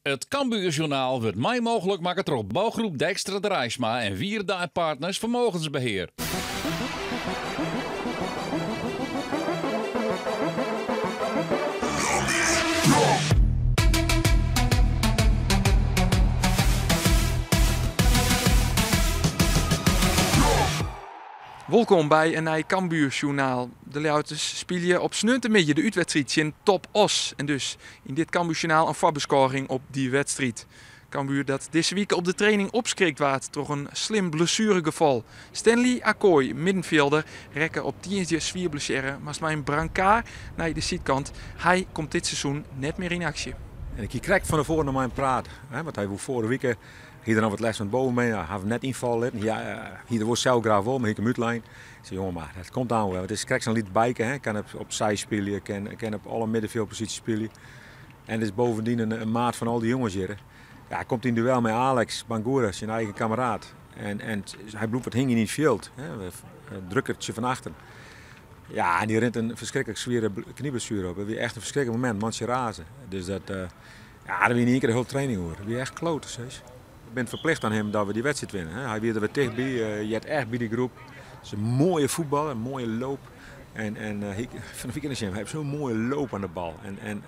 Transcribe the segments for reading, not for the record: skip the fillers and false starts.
It Cambuurjournaal wurdt mei mooglik makke troch Bouwgroep Dijkstra Draisma en Wierda en Partners Vermogensbeheer. Wolkom by in nij Cambuursjoernaal. De Ljouwerters spylje op sneontemiddei de útwedstriid tsjin Top Oss. En dus yn dit Cambuursjoernaal in foarbeskôging op dy wedstriid. Cambuur dat dizze wike op de training opskrikt waard troch in slim blessueregefal. Stanley Akoy, middenfjilder, rekke op tiisdei swier blessearre, moast mei in brancard nei de sydkant. Hy komt dit seizoen net mear yn aksje. En ik hie krekt fan tefoaren noch mei him praat, want hy woe foarige wike hie er noch wat lêst fan it bovenbeen. Ja, ha him net ynfalle litten. Ja, hie er wol sels graach wol, mar hie ik him útlein. Ik sei, jonge, mar dat komt dan wer. Want it is krekt sa'n lyts byke, hè. Kin op sy spylje, kin op alle middenfjildposysjes spylje. En is bovendien in maat fan al dy jonges hjir. Ja, hy komt yn duel mei Alex Bangura, syn eigen kameraad. En hy bliuwt wat hingjen yn it fjild, hè. Drukkertsje fan achteren. Ja, en dy rint in ferskriklik swiere knyblessuere op. It wie echt in ferskriklik momint, mantsje raze. Dus dat, ja, der wie yn ien kear de hiele training oer. It wie echt klote, seis. We binne ferplicht oan him dat we dy wedstriid winne. Hy wie der wer tichtby, heart echt by dy groep. It is in moaie fuotballer, in moaie loop. En hy, fan de wike sjen, hy hat zo'n moaie loop oan de bal.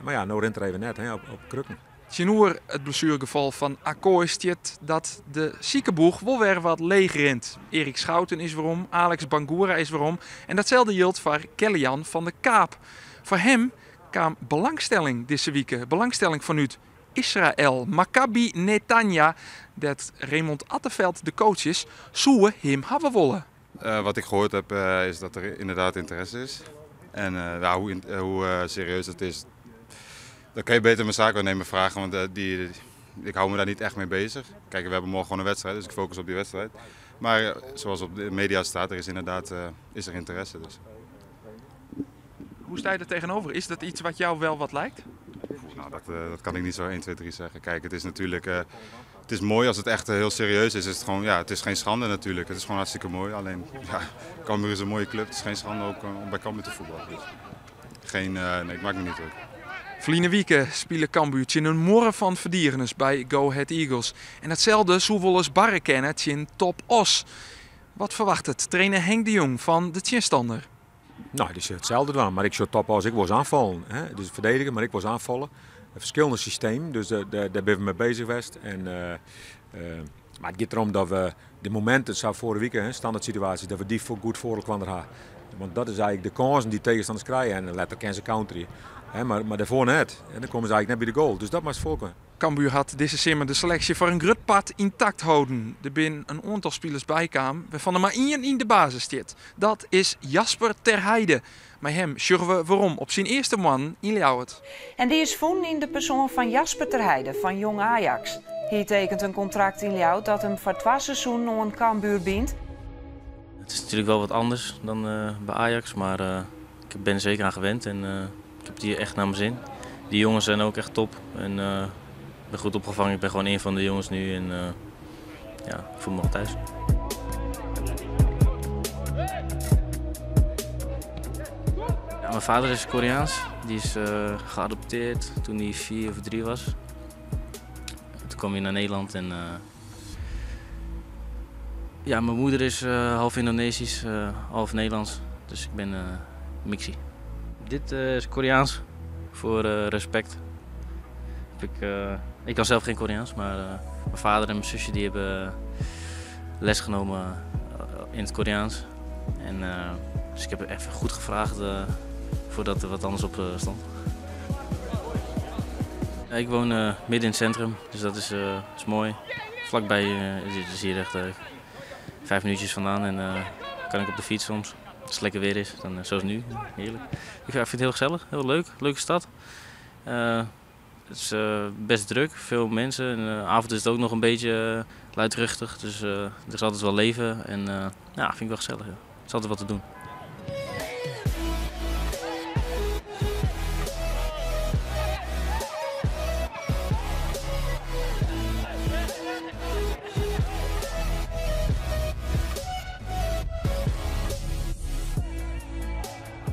Mar ja, no rint er even net, hè, op krukken. Tsjinoer it blessueregefal fan Akoy stiet dat de sikeboech wol wer wat leech rint. Erik Schouten is werom, Alex Bangura is werom en datselde jildt foar Kellian van der Kaap. Foar him kaam belangstelling dizze wike, belangstelling fanút Israël. Maccabi Netanya, dêr't Raymond Atteveld de coach is, soe him hawwe wolle. Wat ik gehoord heb is dat er inderdaad interesse is. En ja, hoe serieus dat is, dat kan je beter mijn zaakwaarnemer vragen, want ik hou me daar niet echt mee bezig. Kijk, we hebben morgen gewoon een wedstrijd, dus ik focus op die wedstrijd. Maar zoals op de media staat, er is inderdaad is er interesse. Dus. Hoe sta je er tegenover? Is dat iets wat jou wel wat lijkt? Nou, dat kan ik niet zo 1, 2, 3 zeggen. Kijk, het is natuurlijk, het is mooi als het echt heel serieus is. Is het gewoon, ja, het is geen schande natuurlijk. Het is gewoon hartstikke mooi. Alleen, ja, Cambuur is een mooie club. Het is geen schande ook om bij Cambuur te voetballen. Dus geen, nee, ik maak me niet druk. Ferline wike spile Cambuur tsjin in muorre fan ferdigeners by Go Ahead Eagles. En datselde soe wolris barre kinne tsjin Top Oss. Wat ferwachtet trainer Henk de Jong fan de tsjinstanner? Nou, dy sil itselde dwaan, mar ik sjoch Top Oss ek wolris oanfallen. Hè? Dus ferdedige, mar ek wolris oanfalle. Ferskillende systemen, dus dêr binne we mei bezich west. Mar it giet derom dat we de mominten, sa foarige wike, hè, standaard situaasjes, dat we dy goed foar elkoar ha. Want dat is eigentlik de kânsen dy't tegenstanners krije en letter kinne se counterje. Hè, mar dêrfoar net. En dan komme se eigentlik net by de goal. Dus dat moatst foarkomme. Cambuur hat dizze simmer de seleksje foar in grut part yntakt holden. Der binne in oantal spilers bykaam wêrfan der mar ien yn de basis stiet. Dat is Jasper ter Heide. Mei him sjogge we werom op syn earste moannen yn Ljouwert. En dy is fûn yn de persoan fan Jasper ter Heide fan Jong Ajax. Hy tekent in kontrakt yn Ljouwert dat him foar 2 seizoenen oan Cambuur bynt. Het is natuurlijk wel wat anders dan bij Ajax, maar ik ben er zeker aan gewend en ik heb het hier echt naar mijn zin. Die jongens zijn ook echt top en ik ben goed opgevangen. Ik ben gewoon een van de jongens nu en ik voel me wel thuis. Ja, mijn vader is Koreaans. Die is geadopteerd toen hij 4 of 3 was. Toen kwam hij naar Nederland en mijn moeder is half Indonesisch, half Nederlands. Dus ik ben mixie. Dit is Koreaans voor respect. Ik kan zelf geen Koreaans, maar mijn vader en mijn zusje die hebben les genomen in het Koreaans. En dus ik heb even goed gevraagd voordat er wat anders op stond. Ja, ik woon midden in het centrum, dus dat is mooi. Vlakbij het is hier echt 5 minuutjes vandaan en kan ik op de fiets soms. Als het lekker weer is, dan zoals nu, heerlijk. Ik vind het heel gezellig, heel leuk, leuke stad. Het is best druk, veel mensen. En avond is het ook nog een beetje luidruchtig, dus er is altijd wel leven. En vind ik wel gezellig. Ja. Er is altijd wat te doen.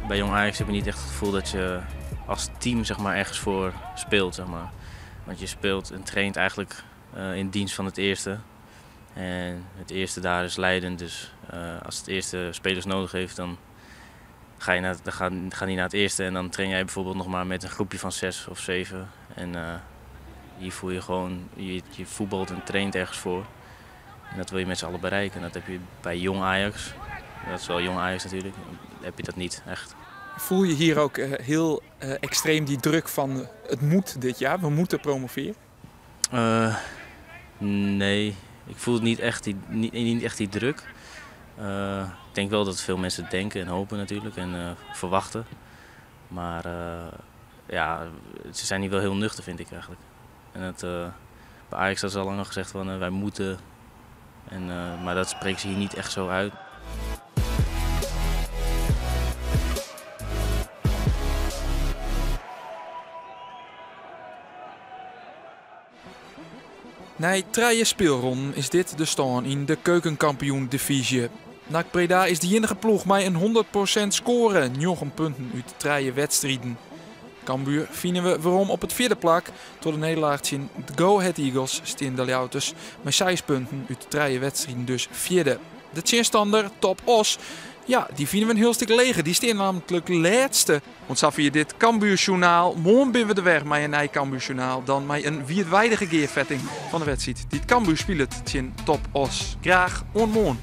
Bij Jong Ajax heb je niet echt het gevoel dat je als team ergens voor speelt. Want je speelt en traint eigenlijk in dienst van het eerste. En het eerste daar is leidend, dus als het eerste spelers nodig heeft, dan ga je naar, dan gaan, gaan die naar het eerste en dan train jij bijvoorbeeld nog maar met een groepje van 6 of 7. En hier voel je gewoon, je voetbalt en traint ergens voor. En dat wil je met z'n allen bereiken. En dat heb je bij jong Ajax, dat is wel jong Ajax natuurlijk, heb je dat niet echt. Voel je hier ook heel extreem die druk van het moet dit jaar, we moeten promoveren? Nee, ik voel het niet echt die, niet, niet echt die druk. Ik denk wel dat veel mensen denken en hopen natuurlijk en verwachten. Maar ja, ze zijn hier wel heel nuchter, vind ik eigenlijk. En bij Ajax hadden ze al langer gezegd van wij moeten. Maar dat spreken ze hier niet echt zo uit. Na 3 speelronden is dit de stand in de keukenkampioen divisie. NAC Breda is de enige ploeg met een 100% score, 9 punten uit 3 wedstrijden. Cambuur vinden we waarom op het 4e plak door de nederlaag in de Go Ahead Eagles staan de Ljouwters met 6 punten uit 3 wedstrijden dus 4e. De tegenstander Top Oss, ja, die vinden we een heel stuk leger. Die staan namelijk laatste. Want zo via dit Cambuurjournaal, morgen ben we de weg met een nieuw Cambuurjournaal dan met een wijdwijdige gearvetting van de wedstrijd die het Cambuur speelt tegen Top Oss. Graag onmorgen.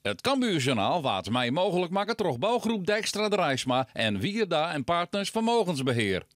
Het Cambuurjournaal waard mij mogelijk maken troch bouwgroep Dijkstra Draisma en Wierda en Partners Vermogensbeheer.